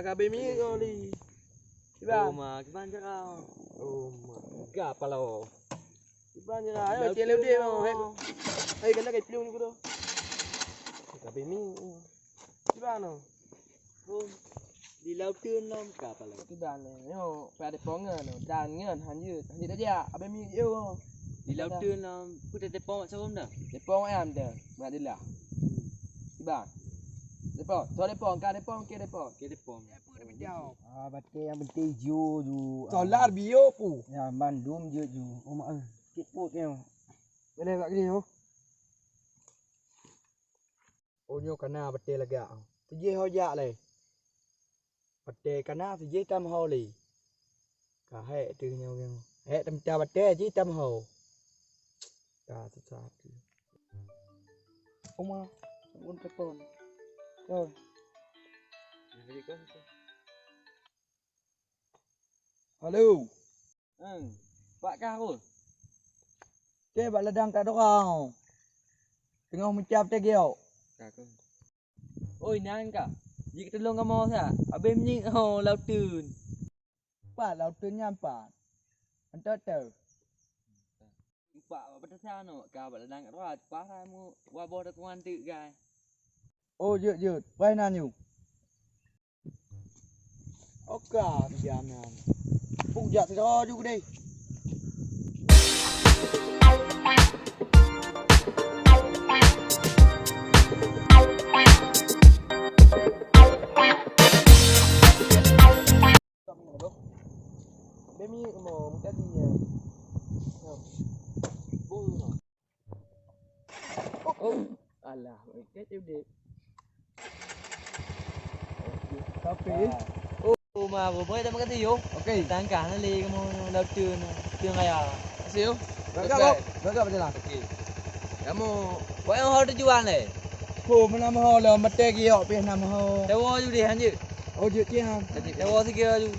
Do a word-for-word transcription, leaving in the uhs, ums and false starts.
Ka abéh minyeuk nyoe lé. Kiban. Oh, ma, kiban cara. Oh, ma. Ka palo. Kiban cara. Ayo, cek leuh deh, mau. Hai. Hai, kena kai plueng ni kudo. Ka abéh minyeuk. Kiban, oh. Oh, di laut teun lom ka palo. Kiban, oh. Nyoe, pada pongan, oh. Dan nyan, hanjeuet. Hanjeuet aja. Abéh minyeuk, oh. Di laut teun lom. Peue teupeue mak saboh dah? Teupeue mak ayam dah. Mak Dila. Kiban. Teupeue. Soe teupeue? Ka teupeue, ke teupeue? Ke teupeue. Ah, batèe nyang penting jeuet ju. Solar bio pu. Ya, mandum jeuet ju. Oh, mak, eh, sakét pruet nyoe. Boleh bak gini, oh. Oh, nyoe kana batèe lagak. Sijih ho jak lé. Batèe kana sijih tameuho lé. Ka hék teuh nyoe, nyoe. Hék tamita batèe jih tameuho. Ka susah teuh. Oma, ngon telepon. Yo. Halo. Hmm. Pak Kahul. Oke, bak ladang Kak Dora. Teungoh meucab teh giok. Oi, nyan ka. Jikeuteulông kamoe sa. Abéh minyeuk ho laut teun. Pat laut teun nyan pat? Entot teu. Empat bak peutasa nyoe ka bak ladang Kak Dora, ceupah hai mu waboh dakongan teuk gai. Oh, jeuet, jeuet. Pai na nyoe. Oka, diam nyan. Pujak sidroe ju deh. Bemi mo, mutadi ya. Oh, alah, ikat je dek. Tapi, oh, ma, boy, terima kasih yo. Okey. Tangkah na le kamu laut tu, tu raya. Terima kasih yo. Gagal, Bob. Gagal betul lah. Okey. Kamu, buat yang hal tujuan le. Ho, mana maho lah, mata giok pih nama ho. Tawa ju deh, anjir. Oh, jut je ha. Tawa sikit ju.